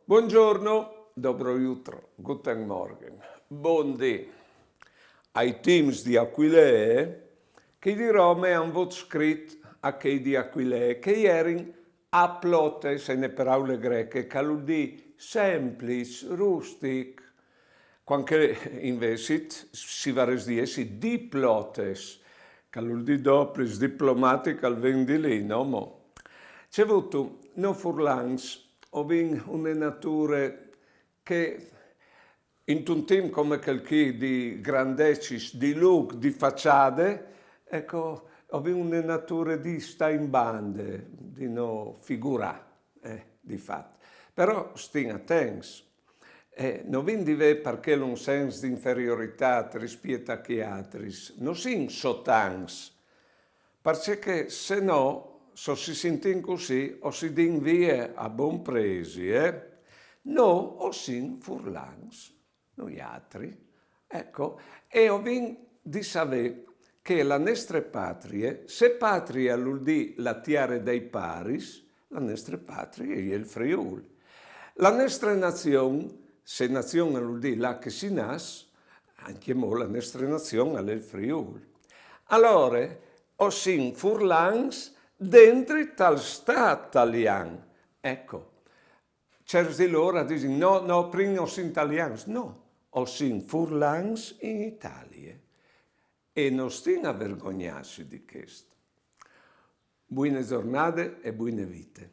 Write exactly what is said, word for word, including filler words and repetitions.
Buongiorno, dobro jutro, guten Morgen, bundì. Ai timps di Aquilee, chei di Rome a àn vût scrit a chei di Aquilee, che a jerin aplotes, e je une peraule greche, che al vûl dî sempliç, rustic. Cuant che invezit si varès di jessi diplotes, che al vûl dî dopliç, diplomatic al ven di li, no mo? Ce vûstu, nô furlans o vin une nature che intun timp come chel chi di grandecis, di lûc, di façade, eco, o vin une nature di stâ in bande, di no figurâ, eh, di fat. Però stin atents, eh, no vin di vê par chel un sens di inferioritât rispiet a chei altris, no sin sotans, parcè che se no, se o si sintìn cussì, o si din vie a bon presi, eh? Nô o sin furlans, noialtri. Eco, e o vin di savê che la nestre patrie, se patrie al vûl dî la tiare dai paris, la nestre patrie e je il Friûl. La nestre nazion, se nazion al vûl dî là che si nas, ancje mo la nestre nazion al è il Friûl. Alore, o sin furlans dentri tal Stât talian. Eco, cierts di lôr a disin: no, no, prin o sin talians. No, o sin furlans in Italie. E no stin a vergognâsi di chest. Buine zornade e buine vite.